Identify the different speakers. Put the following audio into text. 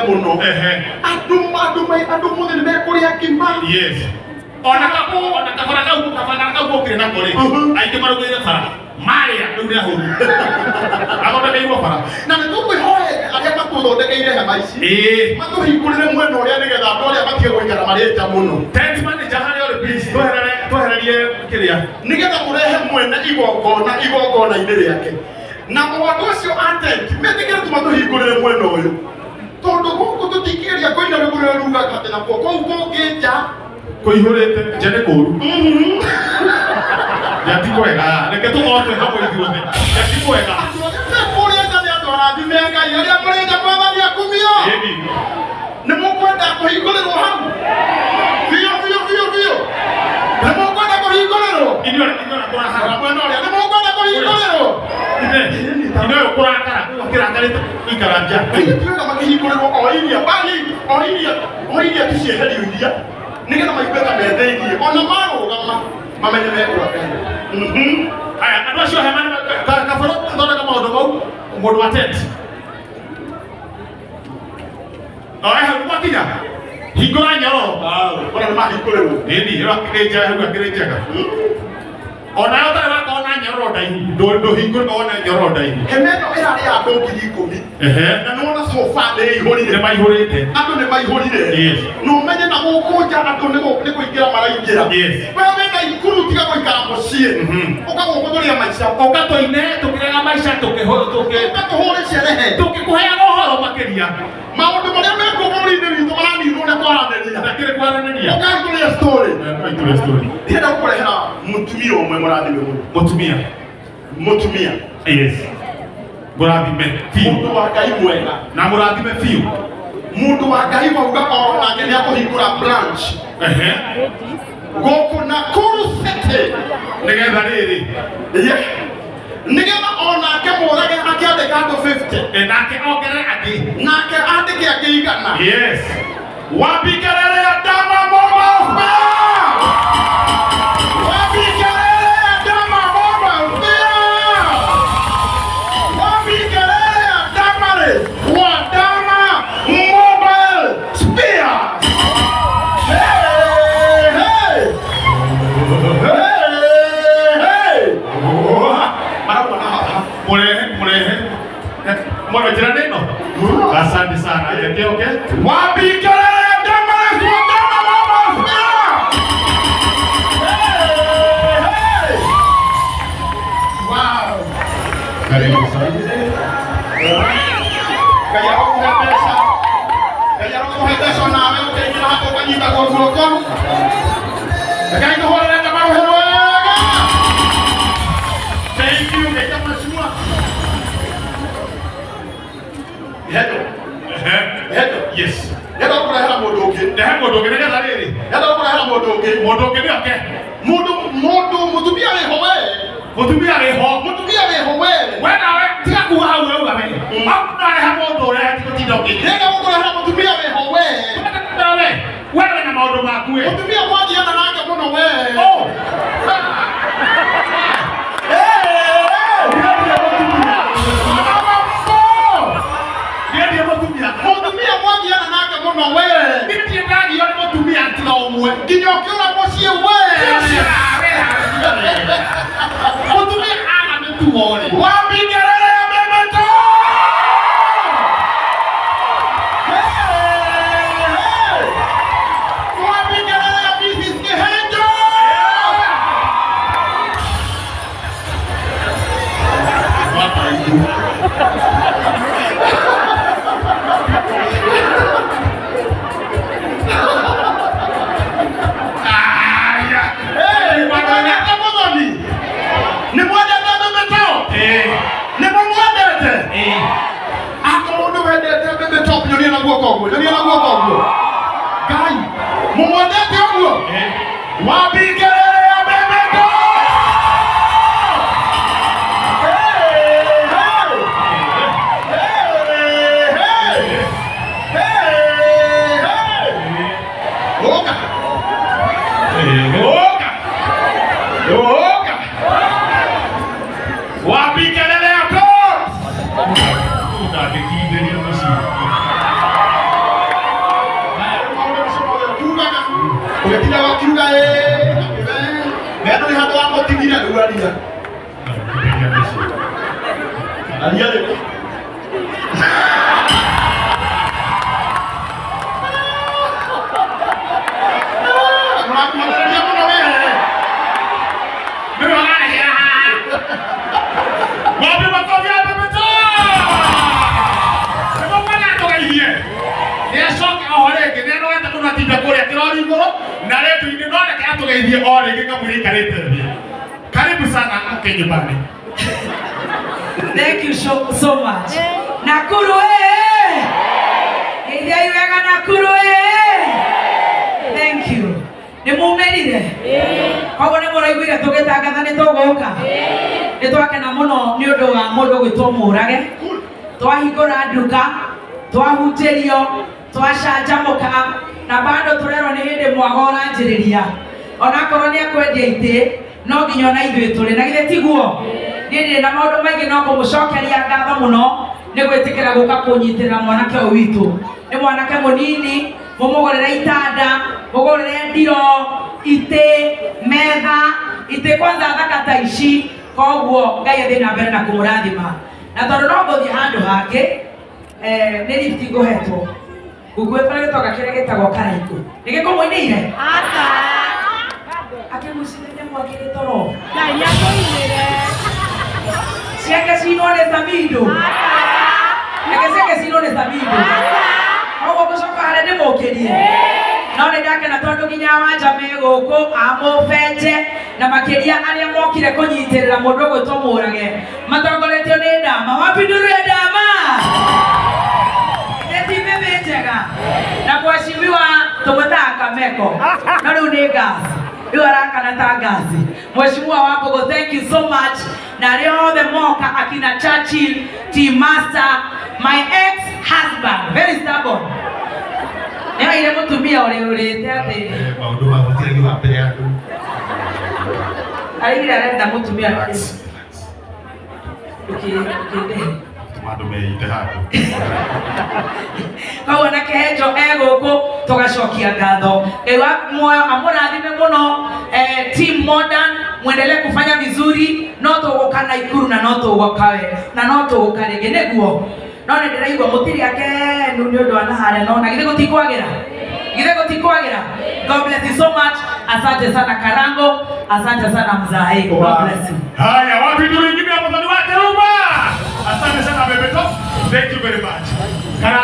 Speaker 1: Mũno.
Speaker 2: Ehe.
Speaker 1: Andũ mothe nĩ mekũrĩa ngima.
Speaker 2: Yes. Ona kabara kau, kabara kau gũkĩrĩ nako rĩ, aingĩ marugĩire bara marĩa rĩu nĩ ahũru athondekeirwo bara.
Speaker 1: Na nĩ tũkwĩhoe arĩa matũthondekeire hema ici matũhingũrĩre mwena ũrĩa nĩgetha andũ arĩa matige gũikara marĩ nja mũno.
Speaker 2: Tent manager harĩa ũrĩ, please tweherere, twehererie kĩrĩa.
Speaker 1: Nĩgetha tũrehe mwene igongona igongona-inĩ rĩake, na andũ acio a tent metĩkĩre tu matũhingũrĩre mwena ũyũ, tondũ gũkũ tũtingĩgeria kũina rwĩmbo rũrĩa rugaga atĩ nakuo kũu kũngĩ nja
Speaker 2: kũihũrĩte nja nĩ kũũru, nja ti kwega. Reke tũkorwo twĩ hamwe ithuothe, nja ti kwega.
Speaker 1: Andũ arĩa me kũrĩa nja nĩ andũ arathime a Ngai. Arĩa mũrĩ nja, Mwathani akumio.
Speaker 2: Ĩni.
Speaker 1: Nĩ mũkwenda kũhingũrĩrwo hau biũ biũ biũ biũ? Nĩ mũkwenda kũhingũrĩrwo?
Speaker 2: Inyuĩ kũrakara.
Speaker 1: Mwena ũrĩa nĩ mũkwenda kũhingũrĩrwo?
Speaker 2: Ithe ũyũ kũrakara, kĩrakarĩte gũikara nja.
Speaker 1: Tuĩka makĩhingũrĩrwo o iria bali o iria tucieherio iria nĩgetha maigue ta me thĩiniĩ, ona marũgama mamenye mekwa Ngai.
Speaker 2: Haya, andũ acio hema kaboro thondeka maũndũ mau, mũndũ wa tent. Oe hau gwakinya. Hingũra nyororo.
Speaker 1: Ona nĩ mahingũrĩrwo.
Speaker 2: Ĩni, ĩyo akĩrĩ njega, hau akĩrĩ njega. Ona yo ũtarĩ wakorwo na nyororo ndaihu, ndũhingũre wone nyororo ndaihu.
Speaker 1: Hema ĩno ĩrarĩ ya andũ 10,000. Na nĩwona so far nĩ ĩihũrire.
Speaker 2: Nĩ maihũrĩte.
Speaker 1: Andũ nĩ maihũrire. Na ũmenye na gũkũ nja andũ nĩ kũingĩra maraingĩra. We wĩna ikuru, tiga gũikara mũciĩ. Ũka gũkũ tũrĩe maica.
Speaker 2: Ũka tũine tũkĩrega maica tũkĩ
Speaker 1: Ũka tũhũre cerehe.
Speaker 2: Tũkĩkũheaga ũhoro makĩria.
Speaker 1: Maũndũ marĩa mekwo bũrũri-inĩ witũ maraninwo nĩ kwaranĩria.
Speaker 2: Ndakĩrĩ kwaranĩria.
Speaker 1: Ũkai tũrĩe story.
Speaker 2: Ũkai tũrĩe story.
Speaker 1: Ndĩrenda gũkũrehera mũtumia ũmwe mũrathime mũno.
Speaker 2: Mũtumia.
Speaker 1: Mũtumia.
Speaker 2: Yes. Mũrathime biũ.
Speaker 1: Mũndũ wa Ngai mwega.
Speaker 2: Na mũrathime biũ.
Speaker 1: Mũndũ wa Ngai wauga o nake nĩ akũhingũra branch gũkũ Nakuru City.
Speaker 2: Nĩgetha rĩrĩ.
Speaker 1: Yeah. Nĩgetha o nake mũrage akĩandĩka andũ 50.
Speaker 2: E, nake ongerere angĩ.
Speaker 1: Nake andĩke angĩ 100.
Speaker 2: Yes.
Speaker 1: Wapi kelele ya Dama Mobile Fair? Wapi kelele ya Dama Mobile Fair? Wapi kelele ya Damaris wa Dama Mobile Spear? Hey, hey! Hey, hey! Marauma na haha.
Speaker 2: Mũrehe, mũrehe. Mwana njĩra nĩ ĩno. Asante sana. Okay, okay.
Speaker 1: Wapi kelele ya Damaris wa Dama Mobile Spear? Hey, hey! Wow!
Speaker 2: Karibu sana.
Speaker 1: Ngai arokũhe mbeca. Ngai arokũhe mbeca nawe ũkaingĩra haha ũkanyitagwo guoko. Ngai tũhũrĩre ndamaruhe wega. Thank you, Ngai mheshimiwa. Hello. Hello.
Speaker 2: Yes.
Speaker 1: Ndĩrenda gũkũrehera mũndũ ũngĩ.
Speaker 2: Rehe mũndũ ũngĩ nĩgetha rĩrĩ.
Speaker 1: Ndĩrenda gũkũrehera mũndũ ũngĩ.
Speaker 2: Mũndũ ũngĩ nĩ oke.
Speaker 1: Mũndũ mũtumia wĩho we.
Speaker 2: Mũtumia wĩho.
Speaker 1: Mũtumia wĩho we.
Speaker 2: We nawe tiga kuga hau ũrauga we. Narehe mũndũ ũrĩa ti gũtinda ũkĩ.
Speaker 1: Ndĩrenda gũkũrehera mũtumia wĩho we.
Speaker 2: We we wĩna maũndũ maku we.
Speaker 1: Mũtumia mwathiana nake mũno we.
Speaker 2: Oh.
Speaker 1: Hey, hey.
Speaker 2: Ndiye mũtumia.
Speaker 1: Mũtumia mwathiana nake mũno we.
Speaker 2: Niĩ ndirĩ ndagio nĩ mũtumia tiga ũmwe.
Speaker 1: Nginya ũkĩũra mũciĩ we.
Speaker 2: Mũtumia aga mĩtugo rĩ.
Speaker 1: Wapi kelele ya Bebeto? Hey, hey. Wapi kelele ya Mrs. Kihenjo?
Speaker 2: Aya.
Speaker 1: Hey, mwendete Muthoni? Nĩ mwendete Bebeto? Nĩ mũmwendete? Akorwo nĩ wendete Bebeto, nyonia na guoko ũguo, nyonia na guoko ũguo. Ngai, mũmwendete ũguo? Wapi kelele ya Bebeto? Hey, hey. Hey, hey. Hey, hey. Ũka. Ũka. Ũka.
Speaker 2: Wapi kelele ya Tops? Ndangĩkindĩria mũciĩ.
Speaker 1: Ũgĩtinda wakiuga ĩĩ, we ndũrĩ handũ wa mũtigire rĩu aria. Aria rĩu. Mũrakuhanĩrĩria mũno we.
Speaker 2: Nĩwe ũrarehera haha. Wapi makofi ya Bebe Top? Nĩguo mwana atũgeithie. Nĩacoke oho rĩngĩ, nĩanogete mũno atinda kũrĩa kĩrori igũrũ na redio-inĩ, no reke atũgeithie o rĩngĩ kamũira aikarĩte thĩ. Karibu sana mke nyumbani.
Speaker 3: Thank you so, so much. Nakuru eh! Geithiai wega Nakuru eh! Thank you. Nĩ mumĩrire? Koguo nĩ mũraiguire tũgĩtangatha nĩ tũgũka? Nĩ twakena mũno nĩ ũndũ wa mũndũ ũgwĩtwo Mũrage. Twahingũra nduka, twahunjĩrio, twacanjamũka na bado tũrerwo nĩ hĩndĩ mwaga ũranjĩrĩria. Onakorwo nĩ akwendia itĩ, no nginya ona ithuĩ tũrĩ na githĩ tiguo? Niĩ ndirĩ na maũndũ maingĩ no kũmũcokeria ngatho mũno nĩ gwĩtĩkĩra gũka kũnyitĩrĩra mwanake ũyũ witũ. Nĩ mwanake mũnini, mũmũgũrĩre itanda, mũgũrĩre ndiro, itĩ, metha, itĩ kwanza thaka ta ici, koguo Ngai athiĩ na mbere na kũmũrathima. Na tondũ no ngũthiĩ handũ hangĩ, nĩ lift ngũhetwo. Ngukuĩtwo nĩ gĩtonga kĩrĩa gĩtagwo Karaikũ. Nĩ gĩkũmũinĩire? Akĩgucĩrĩria mwaki gĩtoro. Ciake cinwo nĩ Samido. Reke ciake cinwo nĩ Samido. Koguo ngũcoka harĩa ndĩmũkĩrie. No nĩ ndakena tondũ nginya wanja me gũkũ amũbenje na makĩria arĩa mokire kũnyitĩrĩra mũndũ ũgwĩtwo Mũrage matongoretio nĩ Ndama. Wapi nduru ya Ndama? Nĩ ti mĩmĩ njega. Na mheshimiwa tũmwĩtaga Kameko. No rĩu nĩ gas. Rĩu arakana ta ngasi. Mheshimiwa Wambugu, thank you so much. Na arĩa othe moka akina Churchill, Team Master, my ex-husband, very stubborn. Nĩ oire mũtumia ũrĩ ũrĩte atĩ
Speaker 2: Maũndũ ma gũtirĩ wa mbere ya andũ.
Speaker 3: Arĩire arenda mũtumia ũkĩndehe.
Speaker 2: Tũma andũ meite handũ.
Speaker 3: Koguo na kĩhenjo e gũkũ tũgacokia ngatho. Ngai wa muoyo amũrathime mũno. Team Modern mwendelee kufanya vizuri, no tũgũka Naikuru na no tũgũka we na no tũgũka rĩngĩ nĩguo. No nĩ ndĩraigua mũtirĩ akenu nĩ ũndũ wa naharĩa no na githĩ gũtikwagĩra? Githĩ gũtikwagĩra? God bless you so much. Asante sana Karango, asante sana Mzae. God bless you.
Speaker 2: Haya, wapi nduru ingine ya mudhani wake Ruma? Asante sana Bebe Top. Thank you very much. Kara